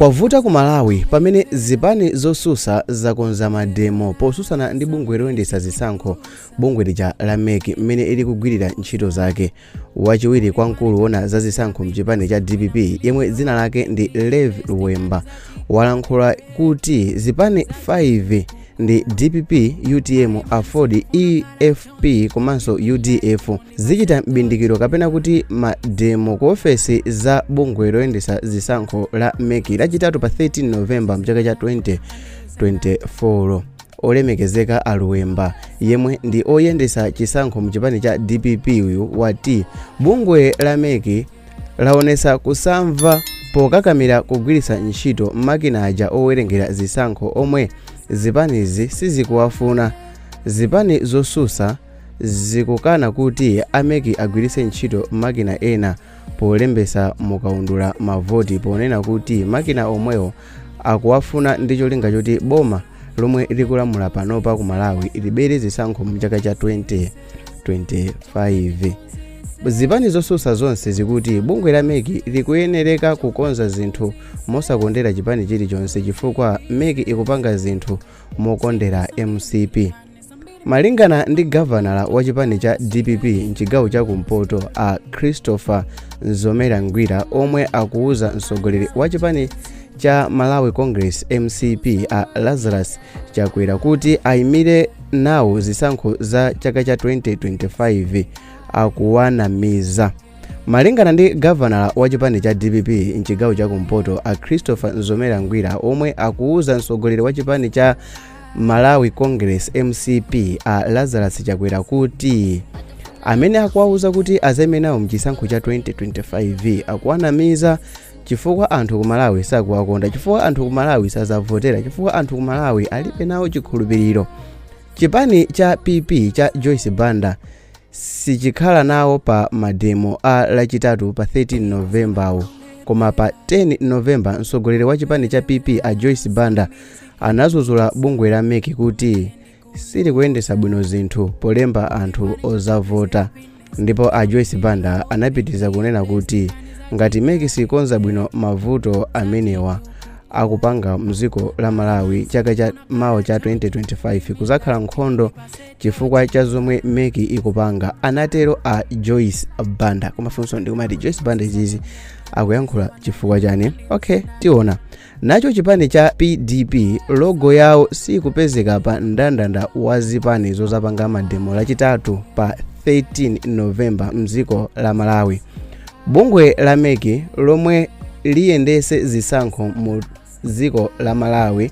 Kwavuta ku Malawi pamene zipani zosusa zakonza mademo posusana ndi bungwe loyendetsa zisankho, bungwe lija la MEC, mmene ili kugwirira ntchito zake. Wachiwiri kwa mkulu wona za zisankho mchipani cha DPP, yemwe dzina lake ndi Levi Luwemba, walankhula kuti zipani 5 ndi DPP, UTM, AFORD, EFP komanso UDF zichita mbindikiro kapena kuti mademo ku ofesi za bungwe loyendetsa zisankho la MEC Lachitatu pa 13 Novemba mchaka cha 2024. Olemekezeka Aluwemba, yemwe ndi oyendetsa chisankho mchipani cha DPP uyu, wati bungwe la MEC laonetsa kusamva pokakamira kugwiritsa ntchito makina aja owerengera zisankho omwe zipanizi sizikuwafuna. Zipani zosusa zikukana kuti a MEC agwiritse ntchito makina ena polembesa mukaundula mavoti, ponena kuti makina omwewo akuwafuna ndi cholinga choti boma lomwe likulamula panopa ku Malawi libere zisankho mchaka cha 2025. Zipani zosusa zonse zikuti bungwe la MEC likuyenereka kukonza zinthu mosakondera chipani chilichonse, chifukwa MEC ikupanga zinthu mokondera MCP. Malingana ndi gavanala wa chipani cha DPP mchigawo cha kumpoto, a Christopher Nzomera Ngwira, omwe akuuza mtsogoleri wa chipani cha Malawi Congress, MCP, a Lazarus Chakwera kuti ayimire nawo zisankho za chaka cha 2025, akuwanamiza. Malingana ndi gavanala wa chipani cha DPP mchigawo cha kumpoto, a Christopher Nzomera Ngwira, omwe akuuza mtsogoleri wa chipani cha Malawi Congress, MCP, a Lazarus Chakwera kuti amene akuwauza kuti azayime nawo mchisankho cha 2025 akuwanamiza, chifukwa anthu ku Malawi sakuwakonda, chifukwa anthu ku Malawi sazavotera, chifukwa anthu ku Malawi alibe nawo chikhulupiriro. Chipani cha PP cha Joyce Banda sichikhala nawo pa mademo a Lachitatu pa 13 Novembawo. Koma pa 10 Novemba, mtsogoleri wa chipani cha PP a Joyce Banda anazuzula bungwe la MEC kuti silikuyendetsa bwino zinthu polemba anthu ozavota. Ndipo a Joyce Banda anapitiriza kunena kuti ngati MEC sikonza bwino mavuto amenewa akupanga mdziko la Malawi, chaka cha mawa cha 2025 kuzakhala nkhondo chifukwa cha zomwe MEC ikupanga, anatero a Joyce Banda. Koma funso ndikumati, Joyce Banda izizi akuyankhula chifukwa chani? Okay, tiona. Nacho chipani cha PDP, logo yawo sikupezeka pa mndandanda wa zipani zozapanga mademo Lachitatu pa 13 Novemba mdziko la Malawi. Bungwe la MEC lomwe liyendese zisankho mu dziko la Malawi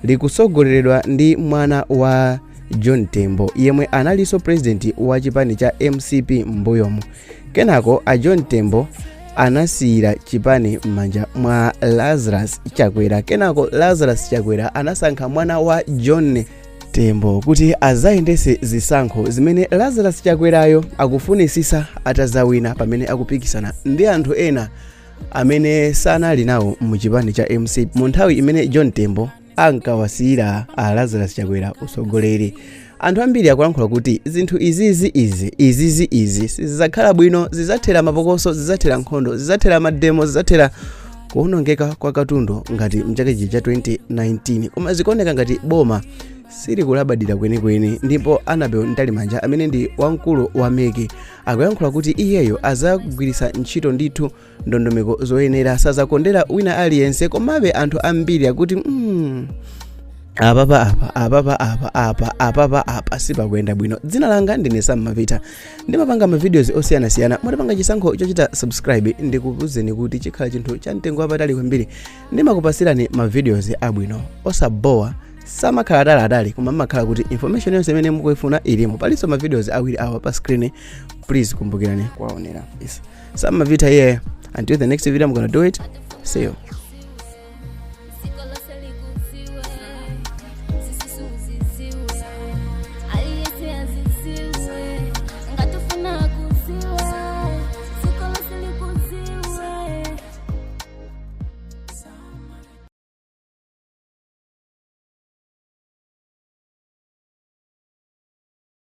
likusogoleredwa ndi mwana wa John Tembo, yemwe analinso president wa chipani cha MCP m'mbuyomu. Kenako a John Tembo anasiyira chipani m'manja mwa Lazarus Chakwera. Kenako Lazarus Chakwera anasankha mwana wa John Tembo kuti azayendese zisankho zimene Lazarus Chakwerayo akufunisisa atazawina, pamene akupikisana ndi anthu ena amene sanali nawo mu chipani cha MCP mu nthawi imene John Tembo ankawasiyira a Lazarus Chakwera usogoleri. Anthu ambiri akulankhula kuti zinthu izizi, izi izizi izi sizidzakhala bwino, zidzathera mapokoso, zidzathera nkhondo, zidzathera mademo, zidzathera kuwonongeka kwa katundu ngati mchaka ichi cha 2019. Koma zikuoneka ngati boma silikulabadira kwenikweni. Ndipo Annabel Mtalimanja, amene ndi wamkulu wa MEC, akuyankhula kuti iyeyo azagwiritsa ntchito ndithu ndondomeko zoyenera, sazakondera wina aliyense. Komabe anthu ambiri akuti apapa apa, apapa apa, apa apapa apa sipakuyenda bwino. Dzina langa ndine Sam Mavita, ndimapanga mavideos osiyanasiyana. Mutapanga chisankho chochita subscribe, ndikuwuzeni kuti chikhala chinthu cha mtengo wapatali kwambiri. Ndimakupasirani mavideos abwino osabowa, samakhala ataliatali, koma mmakhala kuti information yonse imene mukuifuna ilimo. Palinso mavideos awiri awa pa screen, please kumbukirani kuwaonera. Yes. Sam Mavita here, until the next video, I'm gonna do it. See you.